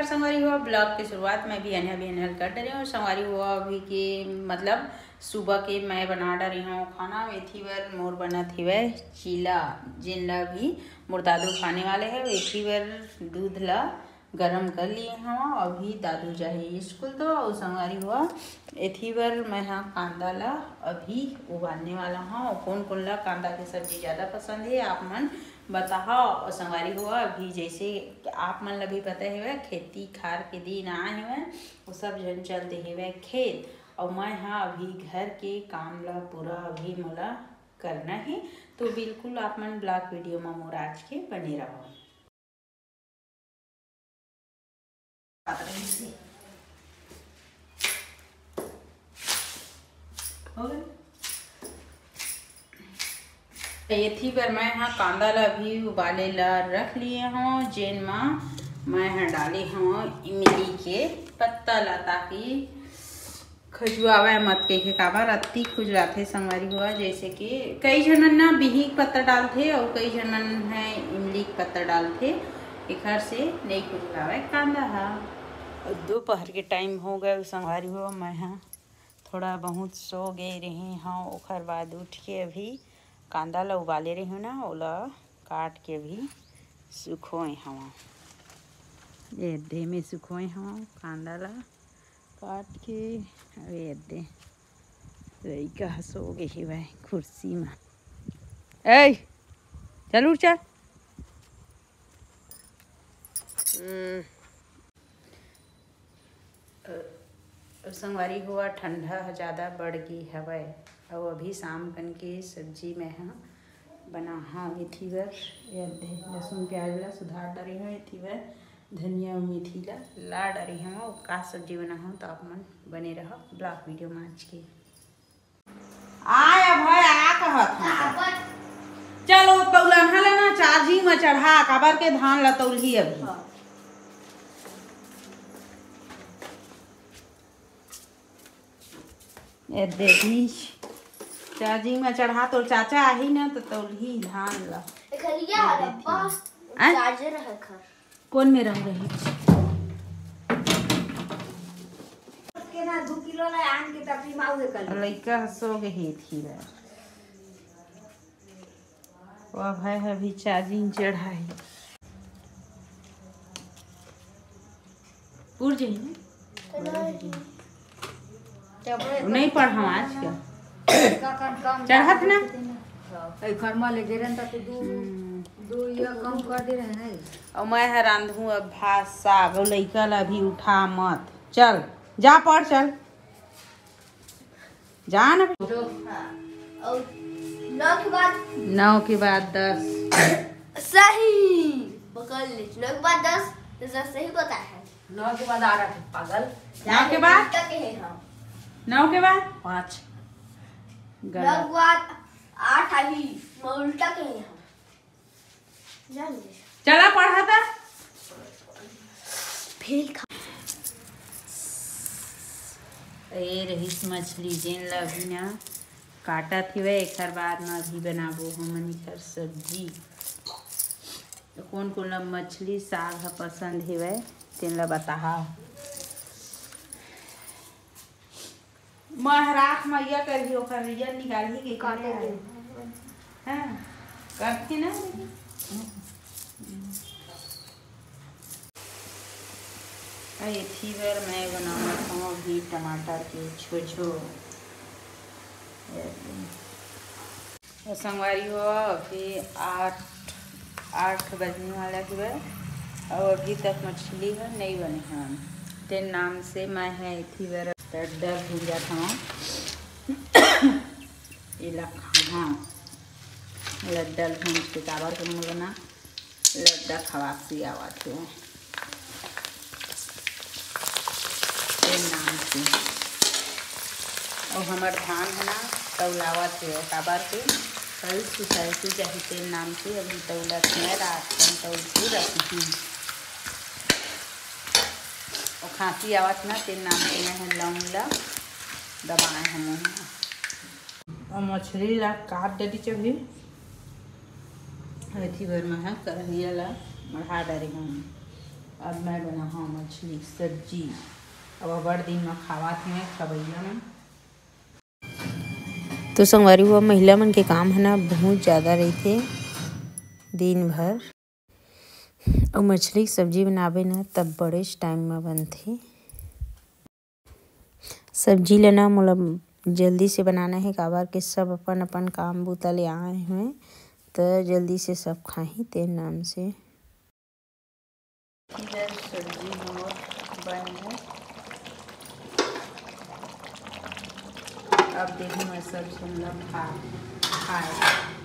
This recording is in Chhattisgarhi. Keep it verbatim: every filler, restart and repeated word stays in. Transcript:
संगवारी हो, ब्लॉग के शुरुआत मैं भी अनहा भी अनहल कर डरे हूँ। संगवारी हो, अभी के मतलब सुबह के मैं बना डरे हूँ खाना। एथी बर मोर बनत हेवय चीला, जेन ला भी मोर दादू खाने वाले है। एथी बर दूध ला गरम कर लिए हूँ। अभी दादू जाही स्कूल तो, अउ संगवारी हो, एथी बर मैं हा कांदा ला अभी उबालने वाला हूँ। अउ कोन कोन ला कांदा के सब्जी ज़्यादा पसंद है, आप मन बताओ। अउ संगवारी हो, अभी जैसे आप मन ला भी पता हेवय, खेती खार के दिन आए हेवय, वो सब झन चल दे हेवय खेत। अउ मैं हा अभी घर के काम ला पूरा अभी मोला करना है, तो बिल्कुल आप मन ब्लॉग वीडियो में मोर आज के बने रहो। हो गए? एथी बर मैं हा कांदा ला भी उबाले ला रख लिए हूँ, जेन मा मैं हा डाले हूँ इमली के पत्ता ला, ताकि खजुआवे मत कहिके। काबर अत्ती खुजलाथे संगवारी हुआ, जैसे कि कई झन मन ना बिही के पत्ता डालथे अउ कई झन मन है इमली के पत्ता डालथे, एखर से नहीं खुजलावे कांदा हा। अउ दोपहर के टाइम हो गए संगवारी हुआ, मैं हा थोड़ा बहुत सो गए रही हूँ, ओखर बाद उठ के अभी कांदा ला उबाले रही हूँ ना, ओला काट के अभी सुखोए हवा। ये दे में सुखोए हवा कांदा ला काट के। अउ ये दे लइका ह सो गे हेवय कुर्सी म। ए, चल उठ चल। हम्म। अ, संगवारी हुआ, ठंडा ह ज़्यादा बढ़ गे हवय। अउ अभी शाम कन के सब्जी मैं ह बनाहा एथी बर, ये दे लहसुन प्याज ला सुधार डरे हव एथी बर, धनिया अउ मेथी ला ला डरे हव। अउ का सब्जी बनाहा तो आप मन बने रहो ब्लॉग वीडियो में आज के। आय अब है, आ कहत हन। चलो तौलन हले ना, चार्जिंग में चढ़ा, काबर के धान ला तौलही अभी। हाँ। ए देवी, चार्जिंग में चढ़ा, तोर चाचा आही ना तो तौलही धान ला। ए, खलिया ए, हला, देती। बस आय? चार्जर है खर। कोन में रंग रही? के ना दू किलो ला आन के तपली माऊ हे कल। लइका ह सो गे हे थी रे। वो भाई अभी चार्जिंग चढ़ाई। उड़ जाही ना। तो नहीं। नहीं पढ़ावा आज के। का काम, काम चढ़त ना। ए, घर में ले गे रहन त दू, हम्म। दू ये कम कर दे रहे हैं। अउ मैं ह रांधहूँ अब भात साग, अउ लइका ला भी उठा मत। चल, जा पढ़, चल। जा ना। हाँ। अउ नौ के बाद? नौ के बाद दस। सही। पकड़ ले। नौ के बाद दस, तो सर सही बताया है। नौ के बाद आठ है, पागल। नौ के बाद? तक है हम। नौ के बाद? पाँच। गलत। नौ के बाद आठ आई, मैं उल्टा कहे हम। जान ले। चला पढ़ा था। फेल खा। ए रहीस मछली, जेन ला अभी ना काटत हेवय, एखर बाद म अभी बनाबो हमन एखर सब्जी। कोन कोन ला मछली साग ह पसंद हेवय, तेन ला बताहा। महरात म या करही, ओखर या निकालही के काटे करे के। हाँ, करथे ना। अ, एथी बर मैं बनावत हूँ अभी टमाटर के छोछो। अउ संगवारी हो, अभी आठ, आठ बजने वाला हवय, अउ अभी तक मछली ह नइ बने हवय। तेन नाम से मैं ह एथी बर लड्डा भूंजत हवं। एला खाहा, लड्डा भूंज के काबर के मोला ना लड्डा खवासी आवत हे। तेन नाम से। अउ हमर धान ह ना तौलावत हे, काबर के कल सुसाइटी जाही, तेन नाम से अभी तौलत हे, रात कन तौल के रखही। अउ खांसी आवत ना, तेन नाम से मैं ह लौंग ल दबाए हूँ। अउ मछली ला काट डरी चबही। एथी बर मैं ह करहिया ला मढ़ा डरे हूँ। अब मैं बनाहूँ मछली के सब्जी। अब अब्बड़ दिन म खावत हे खवैया मन। तो संगवारी हो, महिला मन के काम है ना, बहुत ज़्यादा रहिथे दिन भर। अउ मछली के सब्जी बनाबे ना, तब बड़ेच टाइम म बनथे। सब्जी ल ना मोला जल्दी से बनाना हे, काबर के सब अपन अपन काम बूता ले आए हुए, त जल्दी से सब खाही, ते नाम से। इधर सब्जी हमर बन गे। अब देखो मैं सब सुनला भात खाए।